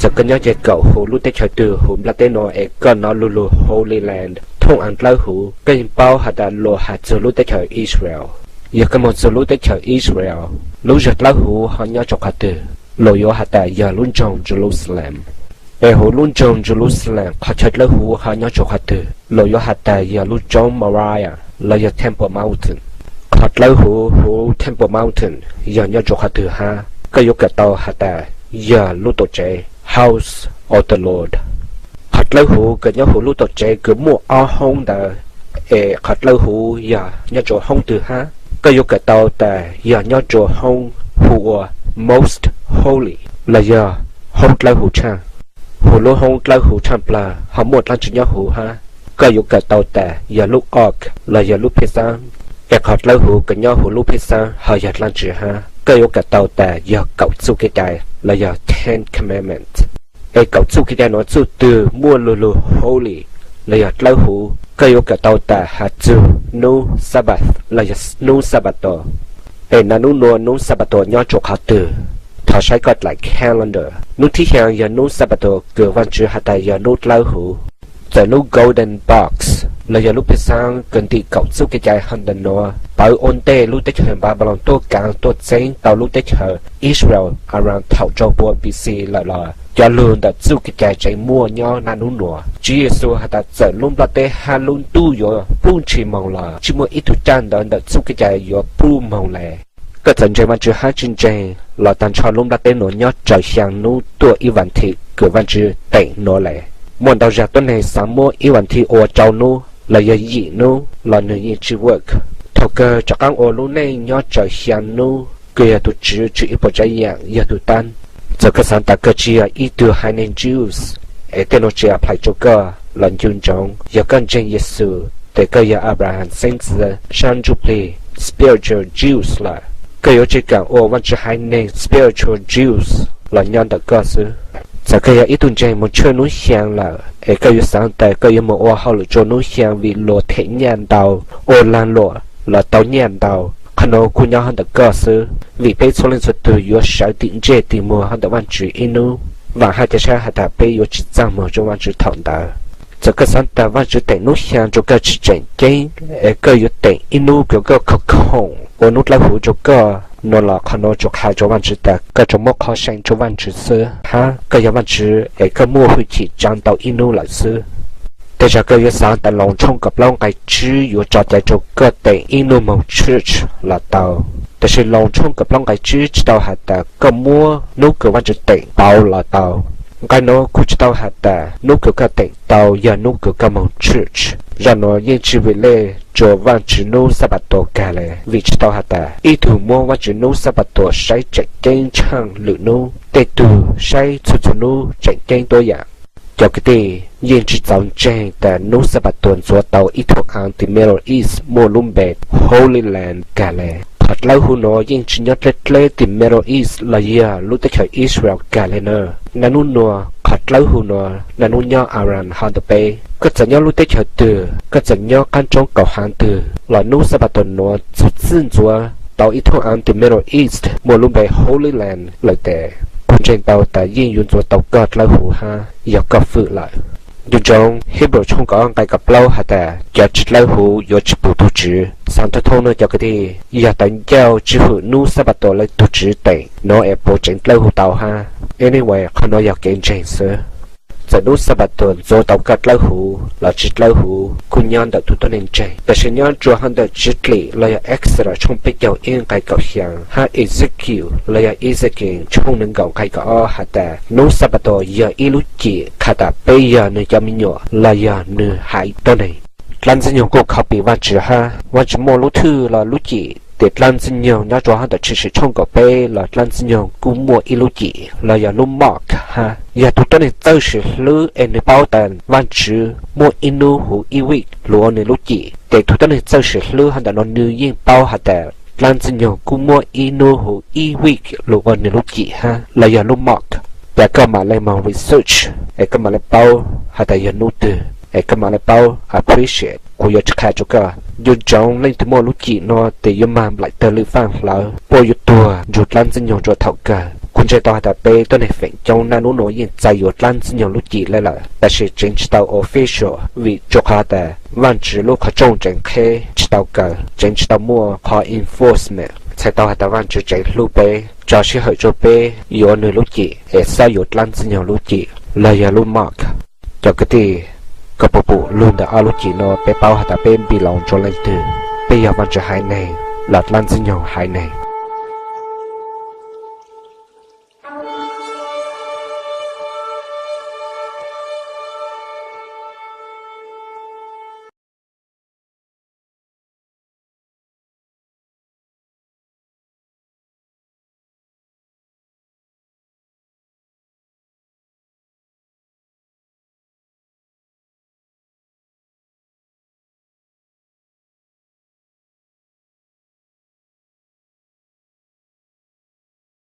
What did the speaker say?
Txawm koj nyob ces kaum huv lub teb chaws twg huv nplaj teb no es koj hnov lug lug Holy Land thooj av dlawb huv, koj yeej paub has tas luas has txug lub teb chaws Israel. Yog koj moog txug lub teb chaws Israel, lub zog dlawb huv ho nyob rua qhov twg, luas yuav has tas yog lub nroog Jerusalem. Es huv lub nroog Jerusalem qhov chaw dlawb huv ho nyob rua qhov twg, luas yuav has tas yog lub roob Moriah los yog Temple Mountain. Qhov dlawb huv huv Temple Mountain yog nyob rua qhov twg hab, koj yuav kawm tau has tas yog lub tuam tsev House of the Lord. Qhov dlawb huv kws nyob huv lub tuam tsev kws muaj ob hoob ntawd, es qhov dlawb huv yog nyob rua hoob twg hab, koj yuav kawm tau tas yog nyob rua hoob hu ua Most Holy los yog hoob dlawb huv tshaaj. Huv lub hoob dlawb huv tshaaj plawg ho muaj dlaab tsi nyob huv hab, koj yuav kawm tau tas yog lub ark los yog lub phij xaab. Es qhov dlawb huv kws nyob huv lub phij xaab ho yog dlaab tsi hab, koj yuav kawm tau tas yog kaum txuj kev cai los yog Ten Commandments. Es kaum txuj kev cai nuav txuj twg muaj lug lug holy los yog dlawb huv, koj yuav kawm tau tas has txug nub Sabbath los yog nub Sabatos. Es naj nub nuav nub Sabatos nyob rua qhov twg? Thov saib koj dlaim calendar. Nub thib xyaa yog nub Sabatos kws Vaajtswv has tas yog nub dlawb huv. Txawm nub golden box los yog lub phij xaab kws ntim kaum txuj kev cai huv ntawm nuav pawv ua ntej lub teb chaws Npabiloos tuaj kaav tuaj txeeb tau lub teb chaws Israel around thaum rau pua B C lawm los, cov lug ntawm txuj kev cai tseem muaj nyob naj nub nuav. Tswv Yexus has tas txawm lub nplaj teb hab lub ntuj yuav puj ntshis moog los tsi muaj ib tug raj ntawv ntawm txuj kev cai yuav puj moog le. Koj txawm ntseeg Vaajtswv hab tsi ntseeg los taag nrho lub nplaj teb nuav nyob raws xyaa nub tuaj ib vas thiv kws Vaajtswv teem nuav le. Muaj ntau zag tuab neeg xaav muab ib vas thiv ua rau nub los yog yim nub los nwg yeej tsi work. Thaum kawg rov qaab ua lub neej nyob raws xyaa nub kws yog tug Tswv Tswv Ib Puas Tsav Yaam yog tug tab. Txawm koj xaav tas koj tsi yog ib tug haiv neeg Jews, es tej nuav tsi apply rua koj los ncu ntsoov, yog koj ntseeg Yexus tes koj yog Abraham xeeb ntxwv sab ntsuj plig, spiritual Jews lawm. Koj yuav tsi kaam ua Vaajtswv haiv neeg spiritual Jews los nyob ntawm koj xwb. Txawm koj yog ib tug ntseeg moog tshwj nub xyaa lawm es koj yuav xaav tas koj yuav moog ua hauj lwm rua nub xyaa vim luas them nyaj ntau, ua laag luam los tau nyaj ntau, qhov nuav kuj nyob hab ntawm koj xwb, vim peb txhua leej txhua tug yuav sawv tim ntsej tim muag hab ntawm Vaajtswv ib nub. Vaam hab ca sab has tas peb yuav tsi txaaj muag rua Vaajtswv thaum ntawd. Txawm koj xaav tas Vaajtswv teem nub xyaa rua koj tsi tseem ceeb, es koj yuav teem ib nub kws koj khoom khoom ua nub dlawb huv rua koj nuav los qhov nuav tsuas qha rua Vaajtswv tas koj tsuas muab qhov seem rua Vaajtswv xwb, hab koj yog Vaajtswv es koj muaj hwj chim tsaav tau ib nub lawm xwb. Tej zag koj yuav xaav tas Loos tshooj kaum plaub nqai tsib yuav tso cai rua koj teem ib nub moog church los tau, tab sis Loos tshooj kaum plaub nqai tsib tsi tau has tas koj muab nub kws Vaajtswv teem pauv los tau. Nqai nuav kuj tsi tau has tas nub kws koj teem tau yog nub kws koj moog church. Zaj nuav yeej tsi vim lej rua Vaajtswv nub Xanpataus kag le, vim tsi tau has tas ib tug muab Vaajtswv nub Xanpataus saib tseem ceeb tshaaj lwm nub, tej tug saib txhua txhua nub tseem ceeb tuab yaam. Cov kwv tij, yeej tsi txaus ntseeg tas nub Xanpataus ntxuav tau ib tug aav tim Middle East muaj lub npe Holy Land kag le. Qhov dlawb huv nuav yeej tsi nyob dleb dleb tim Middle East los yog lub teb chaws Israel kag le na. Naj nub nuav qhov dlawb huv nuav naj nub nyob Iran hov ntawm peb. Koj txawm nyob lub teb chaws twg, koj txawm nyob qaab roob kaum haav twg los nub Xanpataus nuav txug txij ntxuav tau ib tug aav tim Middle East muaj lub npe Holy Land lawm tes, kuv ntseeg tau tas yeej yuav ntxuav tau koj dlawb huv hab yog koj fwm lawm. Ncu ntsoov Hebrew tshooj kaum ob nqai kaum plaub has tas cov tsi dlawb huv yuav tsi pum tug Tswv. Xaav thoob thoob nuav cov kwv tij, yog tas ncauj tsi hwm nub Xanpataus le tug Tswv teem nuav es puas tseem dlawb huv tau hab? Anyway, qhov nuav yog kev ntseeg xwb. Txawm nub Xanpataus ntxuav tau koj dlawb huv los tsi dlawb huv kuj nyob ntawm tug tuab neeg ntseeg, tab sis nyob rua hov ntawm Tswv Dlim los yog Exodus tshooj peb caug ib nqai kaum xyaa hab Ezekiel los yog Ezekiel tshooj nees nkaum nqai kaum ob has tas nub Xanpataus yog ib lub cim qha tas peb yog nwg cov me nyuam los yog nwg haiv tuab neeg. Dlaab Ntxwg Nyoog kuj copy Vaajtswv hab, Vaajtswv muaj lub thwj los lub cim, tes Dlaab Ntxwg Nyoog nyob rua hov ntawm Tshwm Sim tshooj kaum peb los Dlaab Ntxwg Nyoog kuj muaj ib lub cim los yog lub mark hab. Yog tug tuab neeg txawj sim hlub es nwg paub tas Vaajtswv muaj ib nub huv ib week lug ua nwg lub cim, tes tug tuab neeg txawj sim hlub hov ntawm nuav nwg yeej paub has tas Dlaab Ntxwg Nyoog kuj muaj ib nub huv ib week lug ua nwg lub cim hab los yog lub mark. Cas koj maam le moog research es koj maam le paub has tas yog nub twg, es koj maam le paub appreciate. Kuv yuav tsi qha rua koj. Ncu ntsoov leej twg muaj lub cim nuav tes yuav mag nplaim tawg lwm faaj hlawv, puab yuav tuag nrug Dlaab Ntxwg Nyoog rua thaum kawg. Kuv ntseeg tau has tas peb tuab neeg feem coob naj nub nuav yeej txais yuav dlaab ntxwg nyoog lub cim le lawm, tab sis tseev tsi tau official vim rua qhov has tas Vaajtswv lub qhov rooj tseev qheb tsi tau kawg, tseev tsi tau muaj qhov enforcement txhais tau has tas Vaajtswv tseev hlub peb, tso sij hawm rua peb yuav nwg lub cim es xab yuav dlaab ntxwg nyoog lub cim los yog lub mark. Cov kwv tij, koj puas pum lug ntawm ob lub cim nuav peb paub has tas peb npis loos rua leej twg, peb yog Vaajtswv haiv neeg los dlaab ntxwg nyoog haiv neeg?